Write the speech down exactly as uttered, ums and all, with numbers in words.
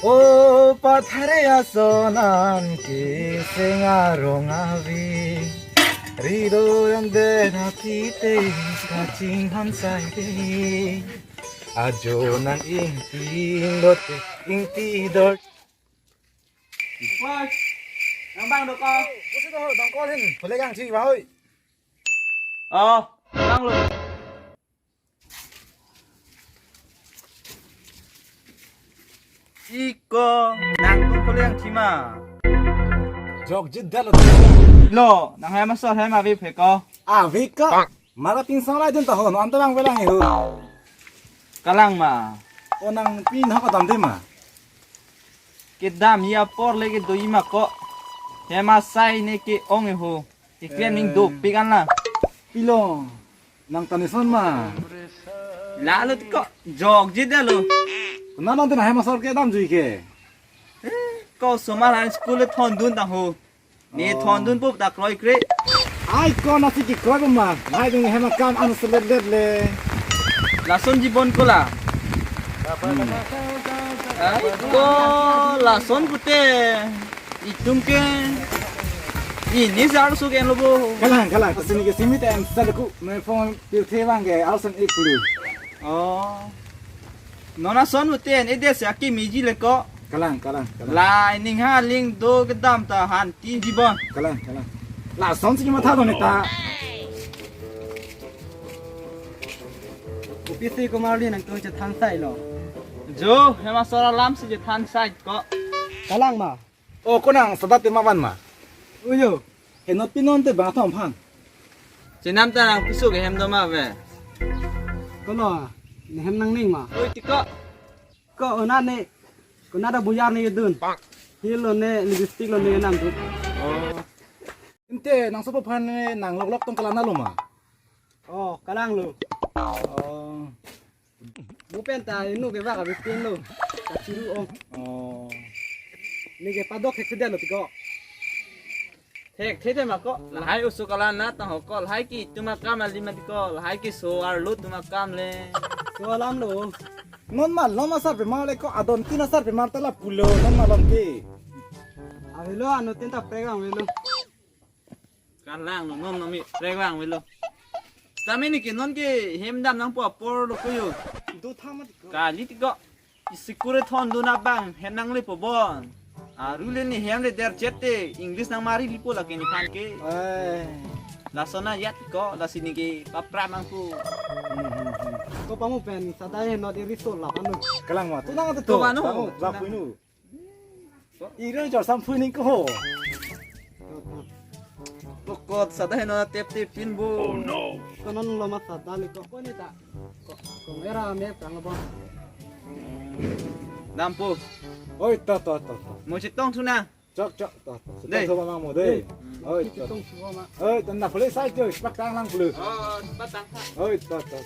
O pathare ason an keseng arong ave, rido yande na pite kachinghan sai de. Ajo nang ingti lote ingti dor. Bos, nang bang do ko? Busi do, dong kol hin, boleh gang si bahoi. Oh, bang lo. Iko, nang tu koliang thima. Jok jidal lo. Lo, nang hem asor hem ave phe ko. Ave ko. Mara pingsong lai dun tahun, anta bang belang ihu. Kalang ma. O nang pin ha ko dam de ma. Kedam ya por le ke doi ma ko. Hem asai ne ke-ong ihu. Iklem ning dopik an la. Pilo. Nang tani son ma. Lalo ti ko jok ji dalo. Nang nang tena hem asor kedam jui ke. Eh, ko somar han school le thondun ta ho. Ne thondun pup ta kroikre. Ai ko nasi kekroi ma. Nai ding hem akam an selet det le. Lason jibon ko la. Ai ko lason pute. Itum ke ini jar su ke lo bo. Kalang, kalang. Sini ke simi te em sa ku. Me phone pirthe bang ke arsan ik pulu. Oh. Non ason uten ede se akimi ji le ko. Kalang, kalang, kalang. Lai ning ha ling do kedam ta han ti jibon. Kalang, kalang. Lason si matha do ne ta. Kopi si komarli nangtum chethan sai lo. Jo, hem asor alam si chethan sai ko. Kalang ma. O, ko nang sada tema van ma. Uyo. Henot pinon te bang thom phan. Chenam ta nang piso ke hem do ma ve. Kono, ne hem nangning ma. Oi, ti ko. Ko ona ne, ko nada buyar ne dun. Heel lo ne, lipstick lo ne nam dun. Oh. Inte nang sopo phan ne nang lok lok tong kalang na lo ma. Oh, kalang lo. Oh. Bupen ta inu ke bak abis tin lo. Ta chiru ong. Oh. Ne ke padok hek sida lo ti ko. Hek the the ma ko. Lahai usu kalang na tang ho ko. Lahai ke itum akam ali ma ti ko. Lahai ke so arlo itum akam le. So alam lo. Non ma lom asar pemar le ko adon tin asar pemar ta la pulo non ma lom ke. Avelo ano tin ta prek ang velo. Kalang lo non non mi prek vang velo. Tame ne ke non ke hem dam nangpo apor lo ko yo. Do thamat ko. Kali ti ko. Isikure thondun abang hem nang le po bon. Aru le ne hem le der chet te English nang mari lipo la ke ne phan ke. Eh. Lason na yat ko lasi ne ke papra mang po. Ko pamu pen sada he not iri so la panu. Kalang ma. Tu nang tu. Tu panu. Pamu, bak pinu. Iro jor sam phuning ko ho. Kokot sada heno tep tep pin bo. Oh no. Konon lo ma sada le ko ko ne ta. Ko ko era me prang lo ba. Dampo. Oi, to, to, to, to. Mo chetong thu na. Chok, chok, to, to. Dei. Chok, to, mang mo, dei. Oi, to. Chetong thu ma. Oi, to, na pule sai jo, sepak tang lang pule. Oh, sepak tang. Oi, to, to.